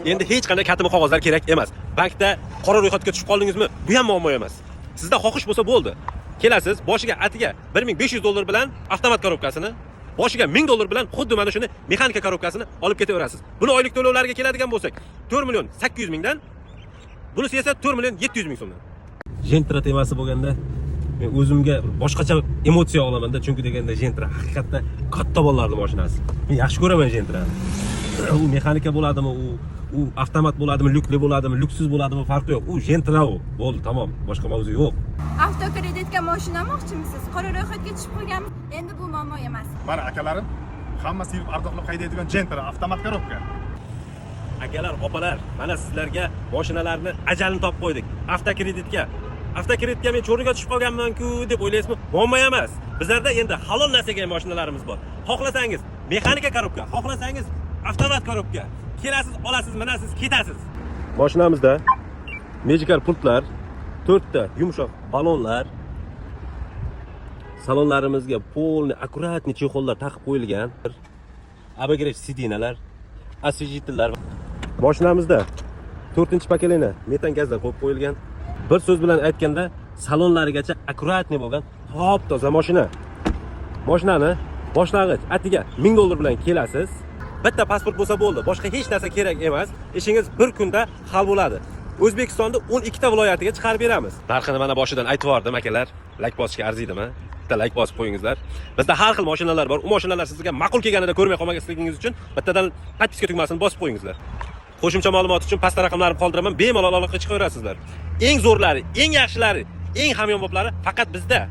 Endi hech qanday katma qog'ozlar kerak emas. Bankda qora ro'yxatga tushib qoldingizmi? Bu ham muammo emas. Sizda xohish bo'lsa bo'ldi. Kelasiz, boshiga atiga 1500 dollar bilan avtomat korobkasini, boshiga 1000 dollar bilan xuddi mana shuni mexanika korobkasini olib ketaverasiz. Buni oylik to'lovlariga keladigan bo'lsak, 4 million 800 mingdan, bunisi esa 4 million 700 ming so'mdan. Gentra temasi bo'lganda men o'zimga bir boshqacha emotsiya olamanda, chunki deganda Gentra haqiqatda katta bolalarning mashinasi. Men yaxshi ko'raman Gentrani. U mexanika bo'ladimi, u avtomat bo'ladimi, lyukli bo'ladimi, lyuksiz bo'ladimi, farqi yo'q. U Gentra u. Bo'ldi, tamom. Boshqa mavzu yo'q. Avtokreditga mashina olmoqchimisiz? Qora ro'yxatga tushib qolganmiz. Endi bu muammo emas. Mana, akalarim, hamma sevib ardoqlab haydaydigan Gentra avtomat korobka. Akalar, opalar, mana sizlarga mashinalarni ajalini topib qo'ydik. Avtokreditga. Avtokreditga men cho'riga tushib qolganman-ku deb o'ylaysizmi? Muammo emas. Bizlarda endi halol narsaga ham mashinalarimiz bor. Xohlasangiz mexanika korobka, xohlasangiz avtomat korobka. Kelasiz, olasiz, minasiz, ketasiz. Mashinamizda Magicar pultlar, to'rtta yumshoq balonlar, salonlarimizga полный аккуратный чехол lar taqib qo'yilgan. Обогрев сиденья lar, освежитель lar. Mashinamizda to'rtinchi поколение metan gazlar qo'yib qo'yilgan. Bir so'z bilan aytganda, salonlarigacha аккуратный bo'lgan top toza mashina. Mashinani boshlang'ich atiga 1000 dollar bilan kelasiz. Bitta pasport bo'lsa bo'ldi, boshqa hech narsa kerak emas. Ishingiz bir kunda hal bo'ladi. O'zbekistonda 12 ta viloyatiga chiqarib beramiz. Narxini mana boshidan aytib yubordim, akalar. Layk bosishga arziydimi? Bitta layk bosib qo'yingizlar. Bizda har xil mashinalar bor. U mashinalar sizga ma'qul kelganida ko'rmay qolmasligingiz uchun bittadan подписка tugmasini bosib qo'yingizlar. Qo'shimcha ma'lumot uchun pastda raqamlarni qoldiraman, bemalol aloqaga chiqaverasizlar. Eng zo'rlari, eng yaxshilari, eng hamyonboplari faqat bizda.